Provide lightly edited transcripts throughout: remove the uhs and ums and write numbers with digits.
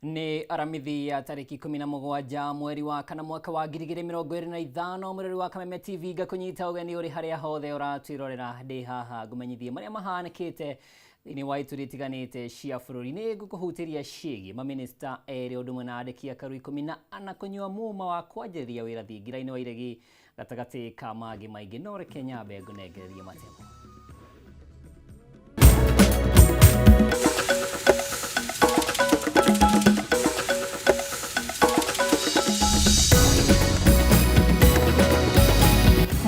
Nĩ Aramithi ya tarĩki 17 mweri wa kana mwaka wa 2025. Mũrori wa Kameme TV, ngakũnyita ũgeni ũrĩ harĩa hothe ũratwĩrorera. Ndĩ haha ngũmenyithie marĩa mahanĩkĩte thĩinĩ wa ituri itiganĩte cia bũrũri. Nĩ ngũkũhutĩria ciĩgiĩ mamĩnĩsta erĩ ũndũ ũmwe na andĩki akaru 14 kũnyua muma wa kwanjĩrĩria wĩra thingira-inĩ wa iregi, gatagatĩ ka mangĩ maingĩ. No reke nyambe ngũnengererie matemo.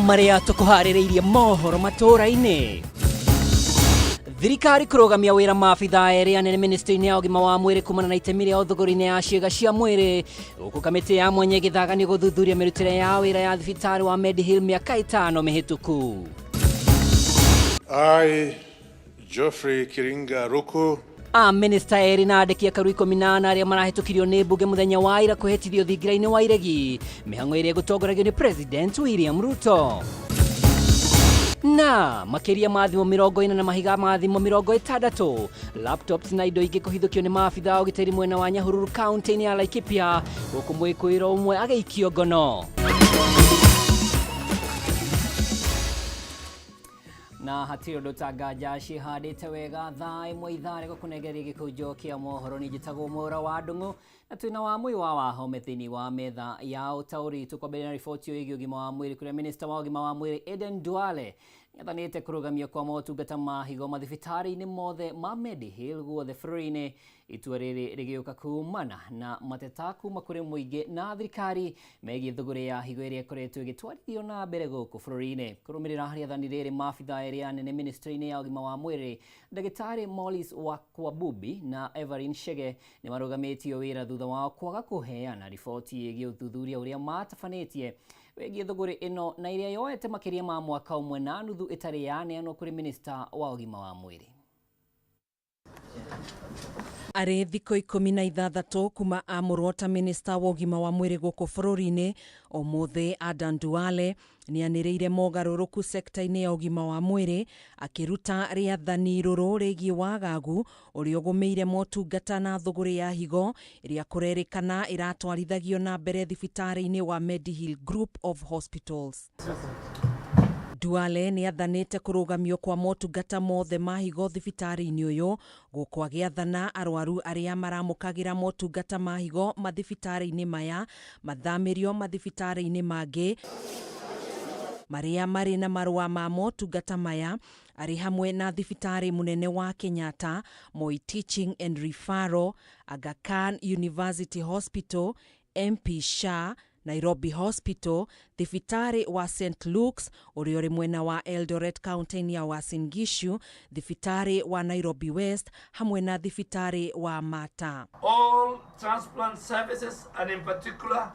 Marĩa tũkũharĩrĩirie mohoro matũũra-inĩ: thirikari kũrũgamia wĩra maabithaa erĩ anene ministry-inĩ ya ũgima wa mwĩrĩ kumana na itemi rĩa ũthũgũri-inĩ ya ciĩga cia mwĩrĩ, gũkũ kamĩtĩ ya mwanya ĩgĩthaganio gũthuthuria mĩrutĩre ya wĩra ya thibitarĩ wa Medihill mĩaka 5 mĩhĩtũku. I, Geoffrey Kiringa Ruku, A minista erĩ na andĩki akaru 14 arĩa marahĩtũkirio nĩ mbunge mũthenya wa ira kwĩhĩtithio thingira-inĩ wa iregi, mĩhang'o ĩrĩa ĩgũtongoragio nĩ President William Ruto. Na makĩria ma thimũ 40 na mahiga ma thimũ 60, laptops na indo ingĩ kũhithũkio nĩ maabitha a ũgitĩri mwena wa Nyahururu kaunti-inĩ ya Laikipia, gũkũ mwĩkũĩro ũmwe agĩikio ngono. Na hatirĩ ũndũ ta nganja ciĩhandĩte wega thaa 1 ithaa rĩa gũkũnengereria gĩkũnjo kĩa mohoro. Nĩ njĩtagwo Mwaũra wa Ndũng'ũ na twĩna wa mwĩ wa Wahome thĩinĩ wa metha ya ũtaũri. Tũkwambĩrĩria na riboti ĩyo ĩgiĩ ũgima wa mwĩrĩ, kũrĩa minista wa ũgima wa mwĩrĩ Aden Duale nĩathanĩte kũrũgamio kwa motungata ma higo mathibitarĩ-inĩ mothe ma Medihill guothe bũrũri-inĩ. Itua rĩrĩ rĩgĩũka kumana na mateta kuma kũrĩ mũingĩ na thirikari megiĩ thũgũrĩ ya higo ĩrĩa ĩkoretwo ĩgĩtwarithio na mbere gũkũ bũrũri-inĩ. Kũrũmĩrĩra rĩathani rĩrĩ, maabithaa erĩ anene ministry-inĩ ya ũgima wa mwĩrĩ, ndagĩtarĩ Morris Wakwabubi na Everin Shege, nĩ marũgamĩtio wĩra thutha wao kwaga kũheana riboti ĩgiĩ ũthuthuria ũrĩa matabanĩtie wĩgiĩ thũgũrĩ ĩno, na ĩrĩa yoete makĩria ma mwaka ũmwe na nuthu ĩtarĩ yaneanwo kũrĩ minista wa ũgima wa mwĩrĩ. Arĩ thikũ 16 kuma amũrwo ta minista wa ũgima wa mwĩrĩ gũkũ bũrũri-inĩ, ũmũthĩ Adan Duale nĩanĩrĩire mogarũrũku sekta-inĩ ya ũgima wa mwĩrĩ, akĩruta rĩathani rũrũ rĩgiĩ wagagu ũrĩa ũgũmĩire motungata na thũgũrĩ ya higo ĩrĩa kũrerĩkana ĩratwarithagio na mbere thibitarĩ-inĩ wa Medihill Group of Hospitals. Duale nĩathanĩte kũrũgamio kwa motungata mothe ma higo thibitarĩ-inĩ ũyũ, gũkũ agĩathana arwaru arĩa maramũkagĩra motungata ma higo mathibitarĩ-inĩ maya mathamĩrio mathibitarĩ-inĩ mangĩ marĩa marĩ na marũa ma motungata maya, arĩ hamwe na thibitarĩ mũnene wa Kenyatta, Moi Teaching and Referral, Aga Khan University Hospital, MP Shah, Nairobi Hospital, thibitarĩ wa St Luke's ũrĩa ũrĩ mwena wa Eldoret kaunti-inĩ ya Uasin Gishu, thibitarĩ wa Nairobi West hamwe na thibitarĩ wa Mata. All transplant services and in particular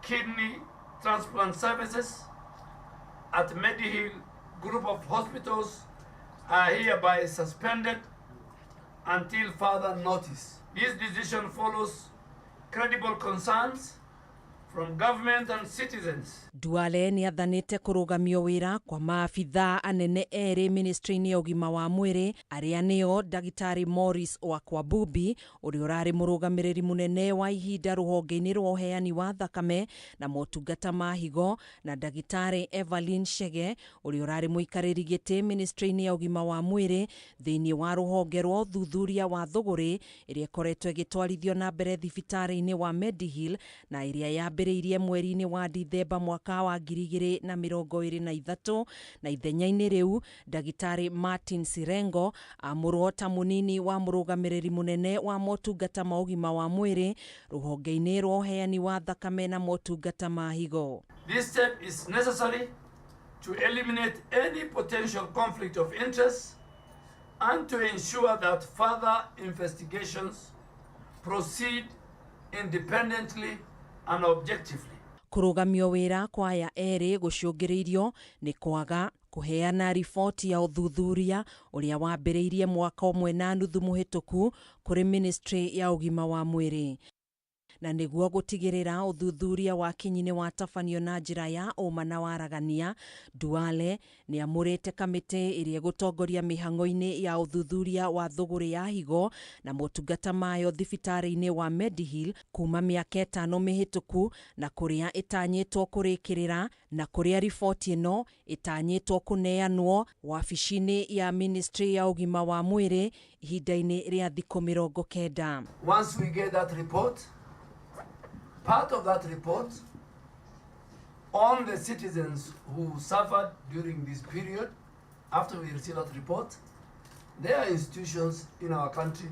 kidney transplant services at Medihill Group of Hospitals are hereby suspended until further notice. This decision follows credible concerns from government and citizens. Duale nĩathanĩte kũrũgamio wĩra kwa maabithaa anene erĩ ministry-inĩ ya ũgima wa mwĩrĩ, arĩa nĩo ndagĩtarĩ Morris Wakwabubi ũrĩa ũrarĩ mũrũgamĩrĩri mũnene wa ihinda rũhonge-inĩ rwa ũheani wa thakame na motungata ma higo, na ndagĩtarĩ Evelyn Shege ũrĩa ũrarĩ mũikarĩri gĩtĩ ministry-inĩ ya ũgima wa mwĩrĩ thĩinĩ wa rũhonge rwa ũthuthuria wa thũgũrĩ ĩrĩa ĩkoretwo ĩgĩtwarithio na mbere thibitarĩ-inĩ wa Medihill na ĩrĩa yambĩrĩirie wambĩrĩirie mweri-inĩ wa Dithemba mwaka wa 2023 na ithenya-inĩ rĩu ndagĩtarĩ Martin Sirengo amũrwo ta mũnini wa mũrũgamĩrĩri mũnene wa motungata ma ũgima wa mwĩrĩ rũhonge-inĩ rwa ũheani wa thakame na motungata ma higo. This step is necessary to eliminate any potential conflict of interest and to ensure that further investigations proceed independently and objectively. Kũrũgamio wĩra kwa aya erĩ gũcũngĩrĩirio nĩ kwaga kũheana riboti ya ũthuthuria ũrĩa wambĩrĩirie mwaka ũmwe na nuthu mũhĩtũku kũrĩ ministry ya ũgima wa mwĩrĩ. Na nĩguo gũtigĩrĩra ũthuthuria wa kinyi nĩ watabanio na njĩra ya ũma na waragania, Duale nĩ amũrĩte kamĩtĩ ĩrĩa ĩgũtongoria mĩhang'o-inĩ ya ũthuthuria wa thũgũrĩ ya higo na motungata mayo thibitarĩ-inĩ wa Mediheal kuma mĩaka 5 mĩhĩtũku na kũrĩa ĩtanyĩtwo kũrĩkĩrĩra na kũrĩa riboti ĩno ĩtanyĩtwo kũneanwo wabici-inĩ ya ministry ya ũgima wa mwĩrĩ ihinda-inĩ rĩa thikũ 90. Once we get that report, part of that report on the citizens who suffered during this period, after we receive that report, there are institutions in our country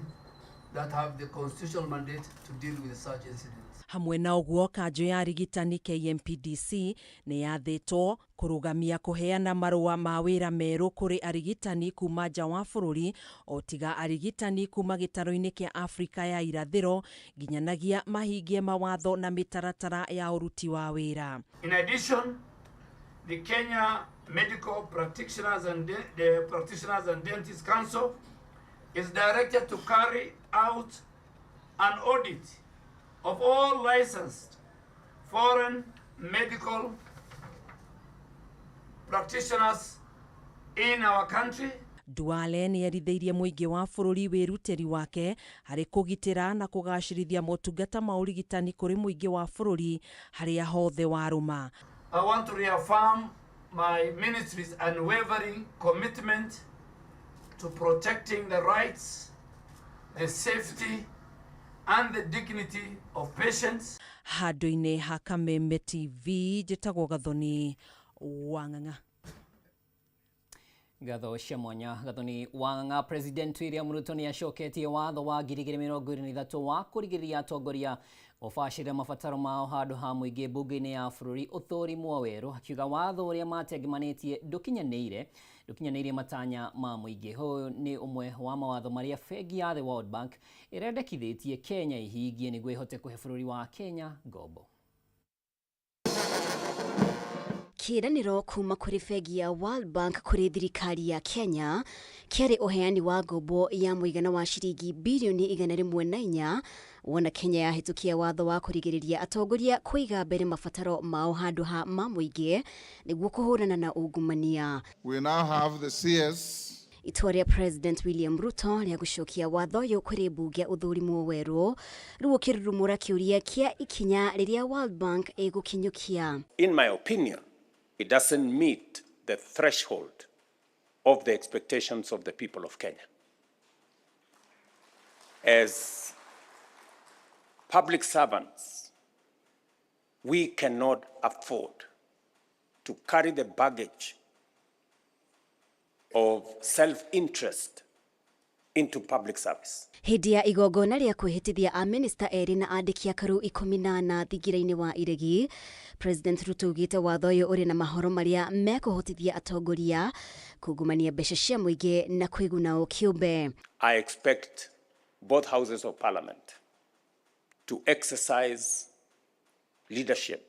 that have the constitutional mandate to deal with such incidents. Hamwe na ũguo kanjũ ya arigitani KMPDC nĩ yathĩtwo kũrũgamia kũheana marũa ma wĩra merũ kũrĩ arigitani kuma nja wa bũrũri o tiga arigitani kuma gĩtarũ-inĩ kĩa Afrika ya irathĩro nginyanagia mahingie mawatho na mĩtaratara ya ũruti wa wĩra. In addition, the Kenya Medical Practitioners and the Practitioners and Dentists Council is directed to carry out an audit of all licensed foreign medical practitioners in our country. Duale nĩ erithĩirie mũingĩ wa bũrũri wĩrutĩri wake harĩ kũgitĩra na kũgacĩrithia motungata ma ũrigitani kũrĩ mũingĩ wa bũrũri harĩa hothe warũma. I want to reaffirm my ministry's unwavering commitment to protecting the rights, the safety, and the dignity of patients. Handũ-inĩ ha Kameme TV njĩtagwo Gathoni Wang'ang'a. Gatho cia mwanya Gathoni Wang'ang'a. President William Ruto nĩ acoketie watho wa 2023 wa kũrigĩrĩria atongoria gũbacĩrĩra mabataro mao handũ ha mũingĩ mbunge-inĩ ya bũrũri ũthũrimwo werũ, akiuga watho ũrĩa matengemanĩtie ndũkinyanĩirie matanya ma mũingĩ. Ũyũ nĩ ũmwe wa mawatho marĩa bengi ya The World Bank ĩrendekithĩtie Kenya ihingie nĩguo ĩhote kũhe bũrũri wa Kenya ngombo. Kĩĩranĩro kuma kũrĩ bengi ya World Bank kũrĩ thirikari ya Kenya kĩarĩ ũheani wa ngombo ya mũigana wa ciringi bilioni 104 wona Kenya yahĩtũkia watho wa kũrigĩrĩria atongoria kũiga mbere mabataro mao handũ ha ma mũingĩ nĩguo kũhũrana na ungumania. We now have the CS. Itua rĩa President William Ruto rĩa gũcokia watho ũyũ kũrĩ mbunge ũthũrimwo werũ rĩu ũkĩrurumũra kĩũria kĩa ikinya rĩrĩa World Bank ĩgũkinyũkia. In my opinion, it doesn't meet the threshold of the expectations of the people of Kenya. As public servants, we cannot afford to carry the baggage of self-interest into public service. Hĩndĩ ya igongona rĩa kwĩhĩtithia a minista erĩ na andĩki akaru 14 thingira-inĩ wa Iregi, President Ruto augĩte watho ũyũ ũrĩ na mahoro marĩa mekũhotithia atongoria kungumania mbeca cia mũingĩ na kwĩguna o kĩũmbe. I expect both houses of parliament to exercise leadership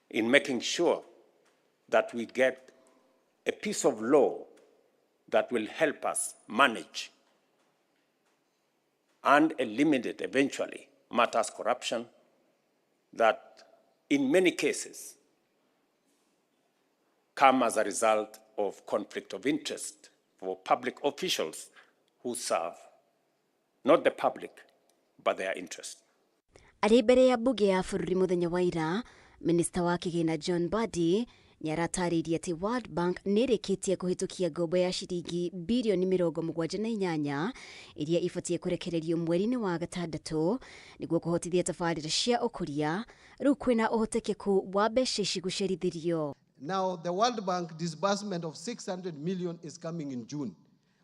in making sure that we get a piece of law that will help us manage and eliminate eventually matters corruption that in many cases come as a result of conflict of interest for public officials who serve not the public but their interest. Arĩ mbere ya mbunge ya bũrũri mũthenya wa ira, Minista wa kĩgĩna John Mbadi Nĩ aratarĩirie atĩ World Bank nĩ ĩrĩkĩtie kũhĩtũkia ngombo ya ciringi birioni 78 iria ibatiĩ kũrekererio mweri-inĩ wa gatandatũ nĩguo kũhotithia tabarĩra cia ũkũria. Rĩu kwĩna ũhotekeku wa mbeca ici gũcerithĩrio. Now, the World Bank disbursement of 600 million is coming in June.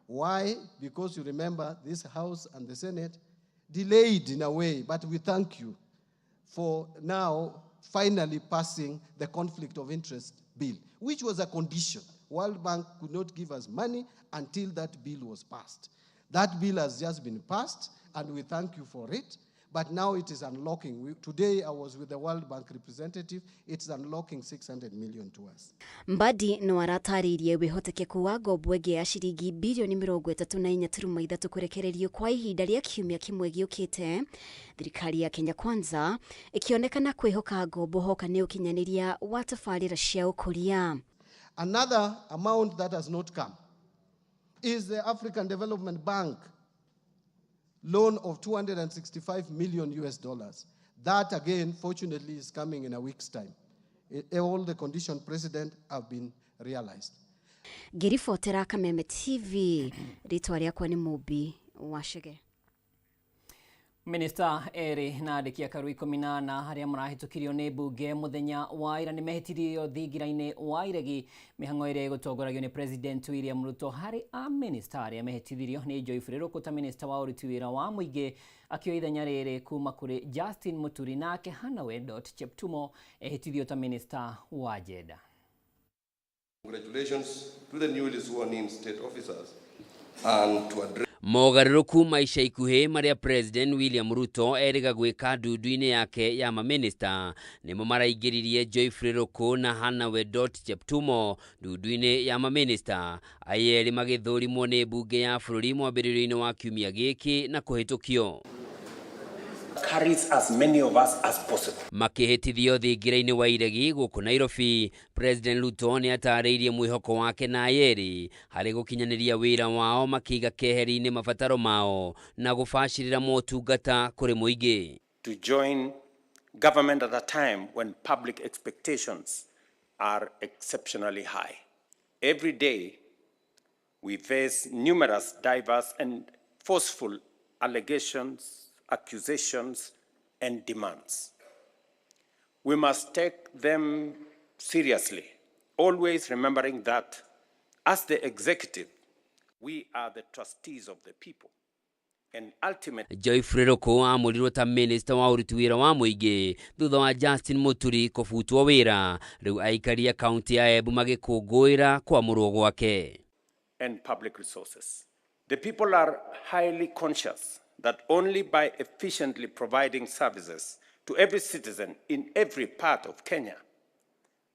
Why? Because you remember this House and the Senate delayed in a way, but we thank you for now finally passing the Conflict of Interest Bill, which was a condition. World Bank could not give us money until that bill was passed. That bill has just been passed, and we thank you for it. But now it is unlocking. Today I was with the World Bank representative. It's unlocking 600 million to us. Mbadi no aratarĩirie wĩhotekeku wa ngombo ĩngĩ ya ciringi birioni 34.3 kũrekererio kwa ihinda rĩa kiumia kĩmwe gĩũkĩte. Thirikari ya Kenya Kwanza ĩkĩonekana kwĩhoka ngombo hoka nĩ ũkinyanĩria wa tabarĩra cia ũkũria. Another amount that has not come is the African Development Bank loan of $265 million US dollars. That again, fortunately, is coming in a week's time. All the condition precedent have been realized. Ngĩribotera Kameme TV, rĩtwa rĩakwa nĩ Mũmbi wa Chege. Minista erĩ na andĩki a karu 14 arĩa marahĩtũkirio nĩ mbunge mũthenya wa ira nĩmehĩtithirio thingira-inĩ wa iregi mĩhang'o ĩrĩa ĩgũtongoragio nĩ President William Ruto. Harĩ a minista arĩa mehĩtithirio nĩ Geoffrey Ruku ta minista wa ũruti wĩra wa mũingĩ akĩoya ithenya rĩrĩ kuma kũrĩ Justin Muturi, nake Hannah Wendot Cheptumo ehĩtithio ta minista wa gender. Congratulations to the newly sworn in state officers and to address mogarũrũku ma ica ikuhĩ marĩa President William Ruto erĩga gwĩka ndundu-inĩ yake ya maminista nĩmo maraingĩririe Geoffrey Ruku na Hannah Wendot Cheptumo ndundu-inĩ ya maminista. Aya erĩ magĩthũrimwo nĩ mbunge ya bũrũri mwambĩrĩrio-inĩ wa kiumia gĩkĩ na kũhĩtũkio. Carries as many of us as possible. Makĩhĩtithio thingira-inĩ wa iregi gũkũ Nairobi, President Ruto nĩ atarĩirie mwĩhoko wake na ayerĩ harĩ gũkinyanĩria wĩra wao makĩiga keheri-inĩ mabataro mao na gũbacĩrĩra motungata kũrĩ mũingĩ. To join government at a time when public expectations are exceptionally high. Every day we face numerous diverse and forceful allegations, accusations, and demands. We must take them seriously, always remembering that as the executive, we are the trustees of the people. And ultimately, Geoffrey Ruku amũrirwo ta minista wa ũruti wĩra wa mũingĩ thutha wa Justin Muturi kũbutwo wĩra. Rĩu aikari a kaunti ya Embu magĩkũngũĩra kwamũrwo gwake. And public resources. The people are highly conscious that only by efficiently providing services to every citizen in every part of Kenya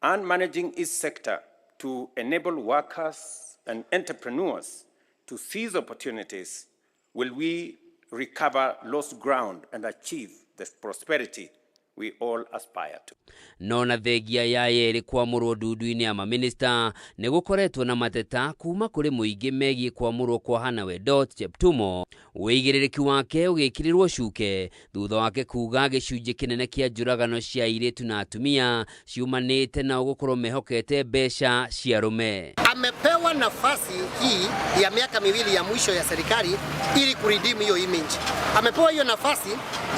and managing each sector to enable workers and entrepreneurs to seize opportunities will we recover lost ground and achieve the prosperity we all aspire to. No na thengia ya yerĩ kwamũrwo ndundu-inĩ ya maminista nĩ gũkoretwo na mateta kuma kũrĩ mũingĩ megiĩ kwamũrwo kwa Hannah Wendot Cheptumo, wĩigĩrĩrĩki wake ũgĩkĩrĩrwo cuke thutha wake kuga gĩcunjĩ kĩnene kĩa njũragano cia airĩtu na atumia ciumanĩte nao gũkorwo mehokete mbeca cia arũme. Amepewa nafasi hii ya miaka miwili ya mwisho ya serikali ili kuredeem hiyo image. Amepewa hiyo nafasi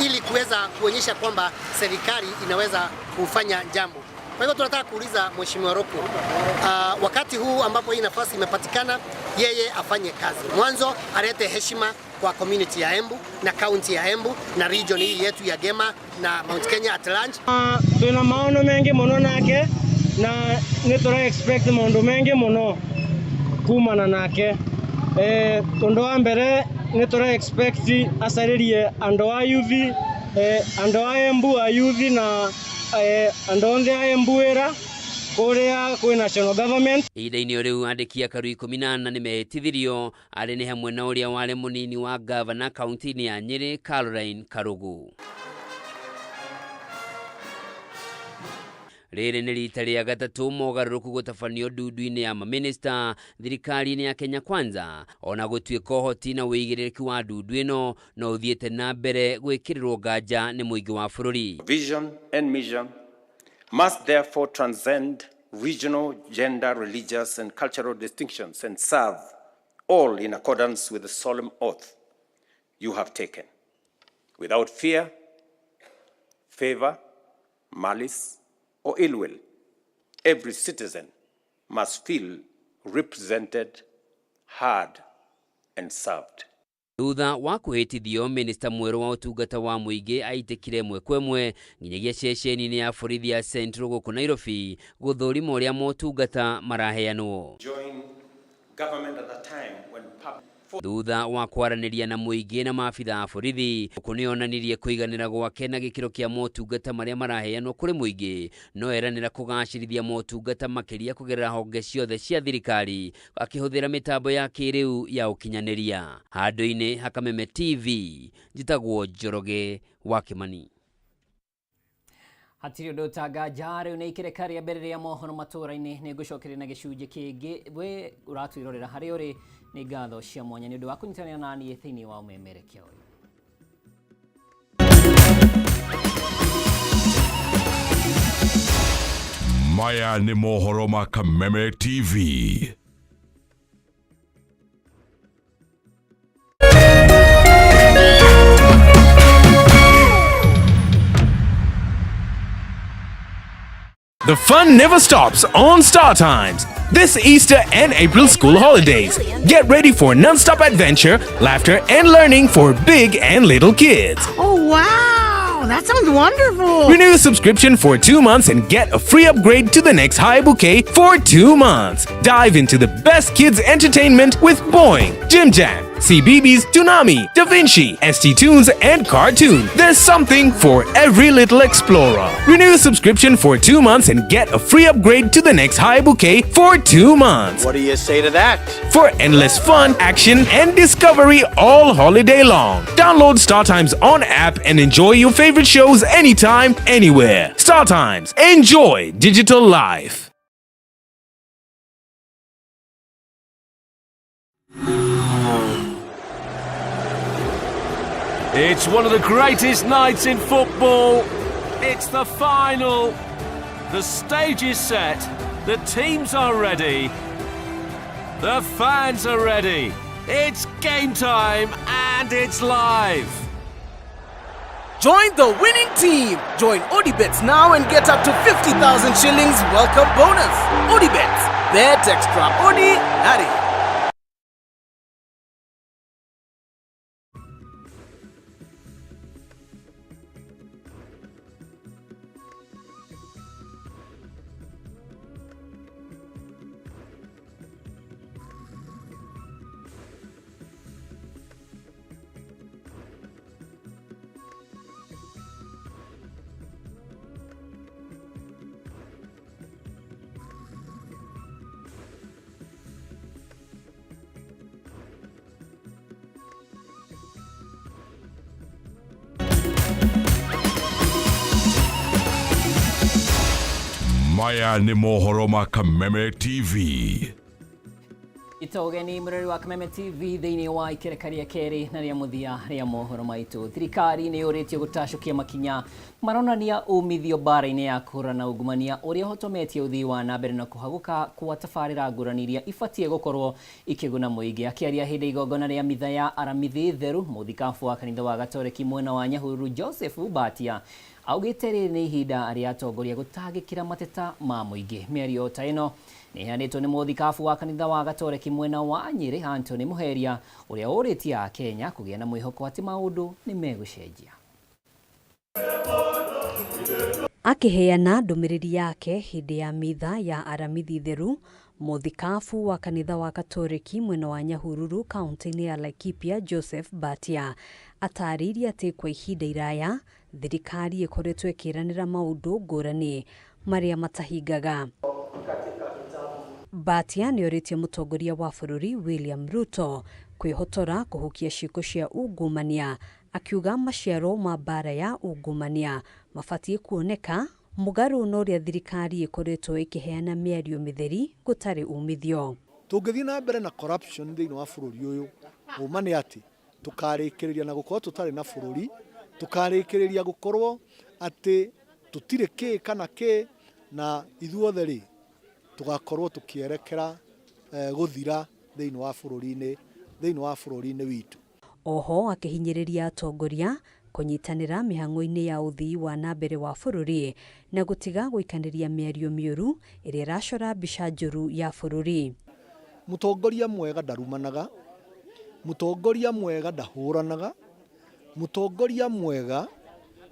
ili kuweza kuonyesha kwamba serikali inaweza kufanya jambo. Kwa hivyo tunataka kuuliza Mheshimiwa Ruku, wakati huu ambapo hii nafasi imepatikana, yeye afanye kazi. Mwanzo alete heshima kwa community ya Embu na county ya Embu na region hii yetu ya Gema na Mount Kenya at large. Tuna maono mengi muno nake na nĩ expect maundu mengi muno kumana nake. Undu wa mbere nĩ tũra expect acaririe andu a youth, andu a Embu a youth na andu othe a Embu wĩra kũrĩa kwĩ national government. Ihinda-inĩ o rĩu andĩki a karu 14 nĩmehĩtithirio arĩ nĩ hamwe na ũrĩa warĩ mũnini wa gavana kaunti-inĩ ya Nyĩrĩ Caroline Karugu. Rĩrĩ nĩ rita rĩa gatatũ mogarũrũku gũtabanio ndundu-inĩ ya maminista thirikari-inĩ ya Kenya Kwanza, ona gũtuĩka ũhoti na wĩigĩrĩrĩki wa ndundu ĩno no ũthiĩte na mbere gwĩkĩrĩrwo nganja nĩ mũingĩ wa bũrũri. Vision and mission must therefore transcend regional, gender, religious, and cultural distinctions and serve all in accordance with the solemn oath you have taken, without fear, favor, malice, or ill will. Every citizen must feel represented, heard, and served. Thutha wa kwĩhĩtithio, minista mwerũ wa ũtungata wa mũingĩ aitĩkire ĩmwe kwa ĩmwe nginyagia ceceni-inĩ ya borithi ya Central gũkũ Nairobi gũthũrima ũrĩa motungata maraheanwo. Join government at a time when public Thutha wa kwaranĩria na mũingĩ na maabitha a borithi, Gũkũ nĩonanirie kũiganĩra gwake na gĩkĩro kĩa motungata marĩa maraheanwo kũrĩ mũingĩ, no eranĩra kũgacĩrithia motungata makĩria kũgerera honge ciothe cia thirikari akĩhũthĩra mĩtambo ya kĩrĩu ya ũkinyanĩria. Handũ-inĩ ha Kameme TV, njĩtagwo Njoroge wa Kĩmani. Hatirĩ ũndũ ũtanganja rĩu nĩ ikereka rĩa mbere rĩa mohoro matũra-inĩ. Nĩ ngũcokeria na gĩcunjĩ kĩngĩ. We ũratwĩrorera harĩa ũrĩ, nĩ ngatho cia mwanya nĩ ũndũ wa kũnyitanĩra na niĩ thĩinĩ wa ũmemerekia ũyũ. Maya nĩ mohoro ma Kameme TV. The fun never stops on Star Times. This Easter and April school holidays, get ready for non-stop adventure, laughter, and learning for big and little kids. Oh, wow! That sounds wonderful! Renew your subscription for 2 months and get a free upgrade to the next high bouquet for 2 months. Dive into the best kids entertainment with Boing, Jim Jam, CBeebies, Toonami, Da Vinci, ST Tunes, and Cartoon. There's something for every little explorer. Renew your subscription for 2 months and get a free upgrade to the next high bouquet for 2 months. What do you say to that? For endless fun, action, and discovery all holiday long. Download Star Times on app and enjoy your favorite shows anytime, anywhere. Star Times. Enjoy digital life. It's one of the greatest nights in football. It's the final. The stage is set. The teams are ready. The fans are ready. It's game time and it's live. Join the winning team. Join Odibets now and get up to 50,000 shillings welcome bonus. Odibets, bet extraordinary. Maya nĩ mohoro ma Kameme TV. Itogeni mũrori wa Kameme TV thĩinĩ wa ikereka rĩa kerĩ na rĩa mũthia rĩa mohoro maitũ. Thirikari nĩ yũrĩtio gũtacũkia makinya maronania umithio mbara-inĩ ya kũhũrana ungumania ũrĩa ũhotometie ũthii wa na mbere na kũhagũka kwa tabarĩra ngũrani iria ibatiĩ gũkorwo ikĩguna mũingĩ. Akĩaria hĩndĩ igongona rĩa mitha ya Aramithi Theru, mũthikabu wa kanitha wa Gatoreki mwena wa Nyahururu Joseph Mbatia augĩte rĩrĩ nĩ ihinda rĩa atongoria gũtangĩkĩra mateta ma mũingĩ. Mĩario ta ĩno nĩ ĩheanĩtwo nĩ mũthikabu wa kanitha wa Gatoreki mwena wa Nyĩrĩ Anthony Muheria ũrĩa ũrĩtie Akenya kũgĩa na mwĩhoko atĩ maũndũ nĩ megũcenjia. Akĩheana ndũmĩrĩri yake hĩndĩ ya mitha ya Aramithi Theru, mũthikabu wa kanitha wa Gatoreki mwena wa Nyahururu kaunti-inĩ ya Laikipia Joseph Mbatia atarĩirie atĩ kwa ihinda iraya thirikari ĩkoretwo ĩkĩranĩra maũndũ ngũrani marĩa matahingaga. Mbatia nĩ orĩtie mũtongoria wa bũrũri William Ruto kwĩhotora kũhukia ciĩko cia ungumania, akiuga maciaro ma mbara ya ungumania mabatiĩ kuoneka mũgarũ na ũrĩa thirikari ĩkoretwo ĩkĩheana mĩario mĩtheri gũtarĩ umithio. Tũngĩthiĩ na mbere na corruption thĩinĩ wa bũrũri ũyũ, ũma nĩ atĩ tũkarĩkĩrĩria na gũkorwo tũtarĩ na bũrũri, tũkarĩkĩrĩria gũkorwo atĩ tũtirĩ kĩ kana kĩ, na ithuothe rĩ Tugakorwo tukierekera guthira thiini wa bururi-ini witu. Oho akihinyiriria atongoria kunyitanira mihango-ini ya uthii wa na mbere wa bururi na gutiga guikaniria miario miuru iria iracora mbica njuru ya bururi. Mutongoria mwega ndarumanaga, mutongoria mwega ndahuranaga, mutongoria mwega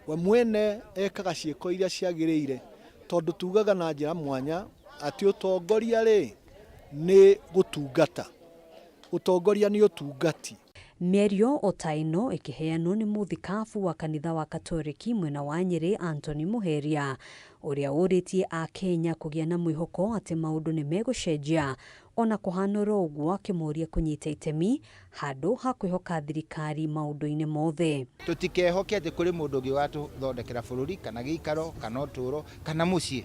we mwene ekaga ciiko iria ciagiriire, tondu tugaga na njira mwanya ati utongoria ri ni gutungata, utongoria ni utungati. Mĩario o ta ĩno ĩkĩheanwo nĩ mũthikabu wa kanitha wa Katoliki mwena wa Nyĩrĩ Anthony Muheria ũrĩa ũrĩtie Akenya kũgĩa na mwĩhoko atĩ maũndũ nĩ megũcenjia ona kũhana oro ũguo, akĩmoria kũnyita itemi handũ ha kwĩhoka thirikari maũndũ-inĩ mothe. Tũtikehoke atĩ kũrĩ mũndũ ũngĩ watũthondekera bũrũri kana gĩikaro kana ũtũũro kana mũciĩ.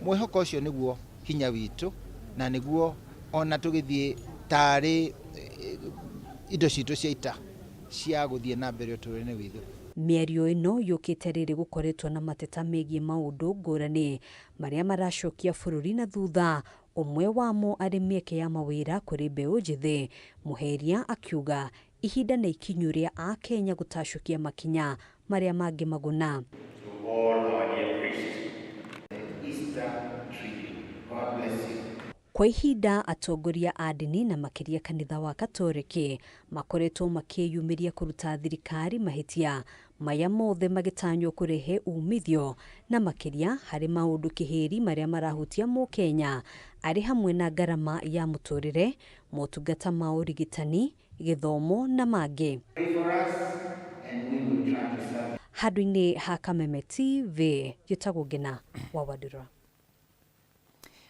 Mwĩhoko ũcio nĩguo hinya witũ na nĩguo ona tũgĩthiĩ tarĩ indo citũ cia ita cia gũthiĩ na mbere ũtũũro-inĩ witũ. Mĩario ĩno yũkĩte rĩrĩ gũkoretwo na mateta megiĩ maũndũ ngũrani marĩa maracokia bũrũri na thutha, ũmwe wamo arĩ mĩeke ya mawĩra kũrĩ mbeũ njĩthĩ. Muheria akiuga ihinda nĩ ikinyu rĩa Akenya gũtacũkia makinya marĩa mangĩmaguna. Kwa ihinda atongoria a ndini na makĩria kanitha wa Katoliki makoretwo makĩyumĩria kũruta thirikari mahĩtia maya mothe magĩtanywo kũrehe umithio na makĩria harĩ maũndũ kĩhĩri marĩa marahutia mũkenya arĩ hamwe na ngarama ya mũtũrĩre, motungata ma ũrigitani, gĩthomo na mangĩ. Handũ-inĩ ha Kameme TV, njĩtagwo Ngina wa Wandũrũ.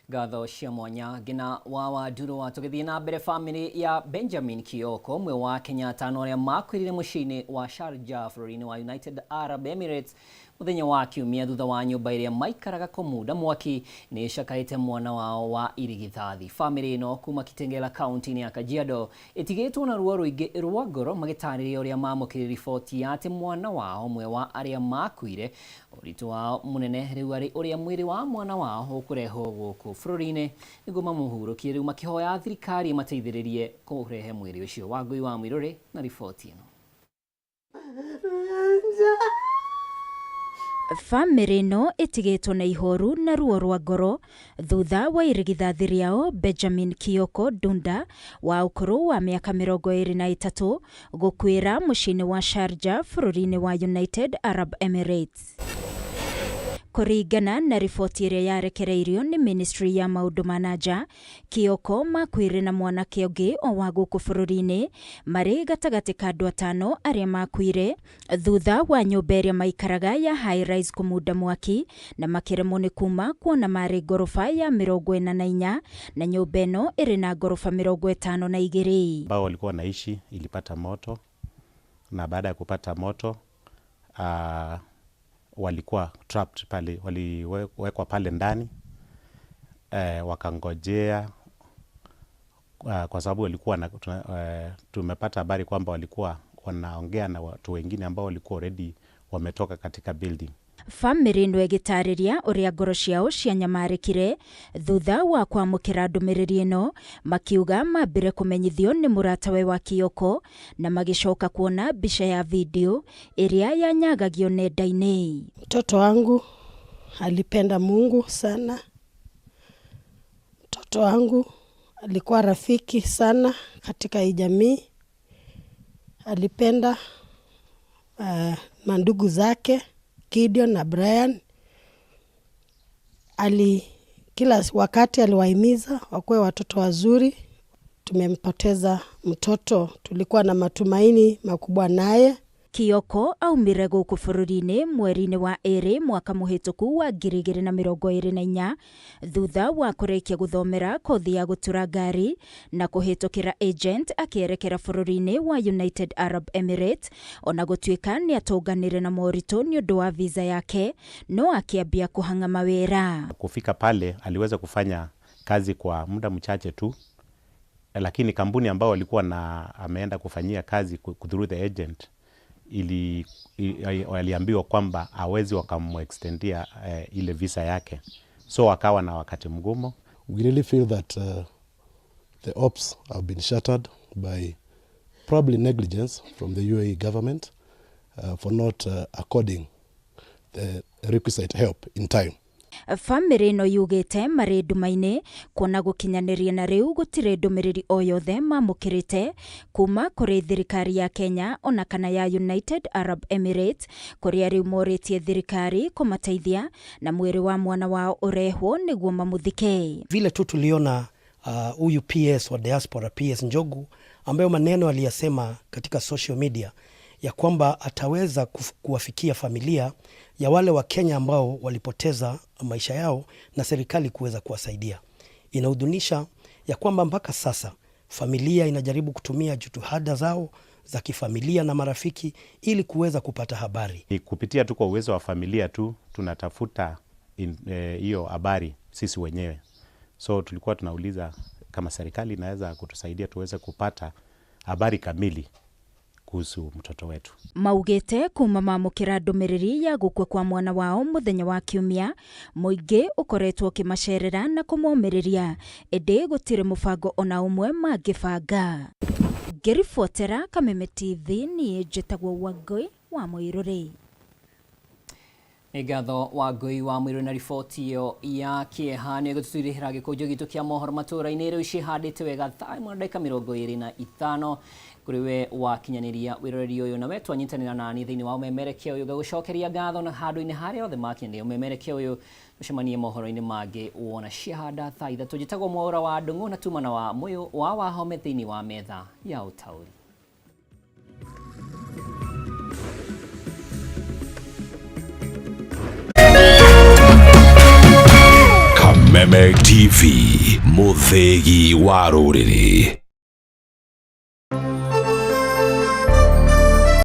Ngatho cia mwanya Ngina wa Wandũrũ. Tũgĩthiĩ na mbere, famĩlĩ ya Benjamin Kioko, ũmwe wa Kenya atano arĩa makuĩrire mũciĩ-inĩ wa Sharjah bũrũri-inĩ wa United Arab Emirates mũthenya wa Kiumia thutha wa nyũmba ĩrĩa maikaraga kũmunda mwaki nĩ ĩcakaĩte mwana wao wa irigithathi. Famĩlĩ ĩno kuma Kitengela kaunti-inĩ ya Kajiado ĩtigĩtwo na ruo rũingĩ rwa ngoro magĩtarĩria ũrĩa mamũkĩrire riboti ya atĩ mwana wao ũmwe wa arĩa makuire ũritũ wao mũnene rĩu arĩ ũrĩa mwĩrĩ wa mwana wao ũkũrehwo gũkũ bũrũri-inĩ nĩguo mamũhurũkie, rĩu makĩhoya thirikari ĩmateithĩrĩrie kũrehe mwĩrĩ ũcio. Wangui wa Mwirũrĩ na riboti ĩno. Famĩlĩ ĩno ĩtigĩtwo na ihoru na ruo rwa ngoro thutha wa irigithathi rĩao Benjamin Kioko Dunda wa ũkũrũ wa mĩaka 23 gũkuĩra mũciĩ-inĩ wa Sharjah bũrũri-inĩ wa United Arab Emirates. Kũringana na riboti ĩrĩa yarekereirio nĩ Ministry ya maũndũ ma na nja, Kioko makuire na mwanake ũngĩ o wa gũkũ bũrũri-inĩ marĩ gatagatĩ ka andũ atano arĩa makuire thutha wa nyũmba ĩrĩa maikaraga ya high rise kũmunda mwaki na makĩremwo nĩ kuma kuona marĩ ngoroba ya 44 na nyũmba ĩno ĩrĩ na ngoroba 52. Ambao walikuwa wanaishi ilipata moto, na baada ya kupata moto walikuwa trapped pale, waliwekwa pale ndani, wakangojea kwa sababu walikuwa na, tumepata habari kwamba walikuwa wanaongea na watu wengine ambao walikuwa already wametoka katika building. Famĩlĩ ĩno ĩgĩtarĩria ũrĩa ngoro ciao cianyamarĩkire thutha wa kwamũkĩra ndũmĩrĩri ĩno, makiuga mambire kũmenyithio nĩ mũratawe wa Kioko na magĩcoka kuona mbica ya video ĩrĩa yanyagagio nenda-inĩ. Mtoto wangu alipenda Mungu sana. Mtoto wangu alikuwa rafiki sana katika hii jamii. Alipenda mandugu zake Gideon na Brian. Kila wakati aliwahimiza wakuwe watoto wazuri. Tumempoteza mtoto, tulikuwa na matumaini makubwa naye. Kioko aumire gũkũ bũrũri-inĩ mweri-inĩ wa ĩrĩ mwaka mũhĩtũku wa 2024 thutha wa kũrĩkia gũthomera kothi ya gũtura ngari na kũhĩtũkĩra agent akĩerekera bũrũri-inĩ wa United Arab Emirates. Ona gũtuĩka nĩ atũnganire na moritũ nĩ ũndũ wa visa yake, no akĩambia kũhang'a mawĩra. Kufika pale aliweza kufanya kazi kwa muda mchache tu, lakini kampuni ambao alikuwa na ameenda kufanyia kazi through the agent waliambiwa kwamba hawezi wakamuextendia ile visa yake, so akawa na wakati mgumu. We really feel that the hopes have been shattered by probably negligence from the UAE government for not according the requisite help in time. Bamĩrĩ ĩno yugĩte marĩ nduma-inĩ kuona gũkinyanĩria na rĩu gũtirĩ ndũmĩrĩri o yothe mamũkĩrĩte kuma kũrĩ thirikari ya Kenya ona kana ya United Arab Emirates, kũrĩa rĩu morĩtie thirikari kũmateithia na mwĩrĩ wa mwana wao ũrehwo nĩguo mamũthike. Vile tu tuliona huyu PS wa diaspora, PS Njogu, ambayo maneno aliyasema katika social media ya kwamba ataweza kuwafikia familia ya wale wa Kenya ambao walipoteza maisha yao na serikali kuweza kuwasaidia. Inahuzunisha ya kwamba mpaka sasa familia inajaribu kutumia jitihada zao za kifamilia na marafiki ili kuweza kupata habari. Ni kupitia tu kwa uwezo wa familia tu tunatafuta hiyo habari sisi wenyewe. So tulikuwa tunauliza kama serikali inaweza kutusaidia tuweze kupata habari kamili kuhusu mtoto wetu. Maugite kuma mamukira ndumiriri ya gukua kwa mwana wao muthenya wa kiumia, muingi ukoretwo ukimacerera na kumomiriria, indi gutiri mubango ona umwe mangibanga. Ngiribotera Kameme TV, niĩ njĩtagwo Wangũi wa Mũirũrĩ. Nĩ ngatho Wangũi wa Mũirũrĩ na riboti ĩyo ya kĩeha. Nĩ gũtũtwĩrĩhĩra gĩkũnjo gitũ kĩa mohoro matũũra-inĩ rĩu cihandĩte wega thaa ĩmwe na ndagĩka 25 kũrĩ we wakinyanĩria wĩroreri ũyũ, na we twanyitanĩra nani thĩinĩ wa ũmemerekia ũyũ. Ngagũcokeria ngatho na handũ-inĩ harĩa othe makinyanĩria ũmemerekia ũyũ. Tũcemanie mohoro-inĩ mangĩ wona ciahanda thaa 3. Njĩtagwo Mwaũra wa Ndung'u na tumana wa Mũyũ wa Wahome thĩinĩ wa metha ya ũtaũri. Kameme TV, mũthĩgi wa rũrĩrĩ.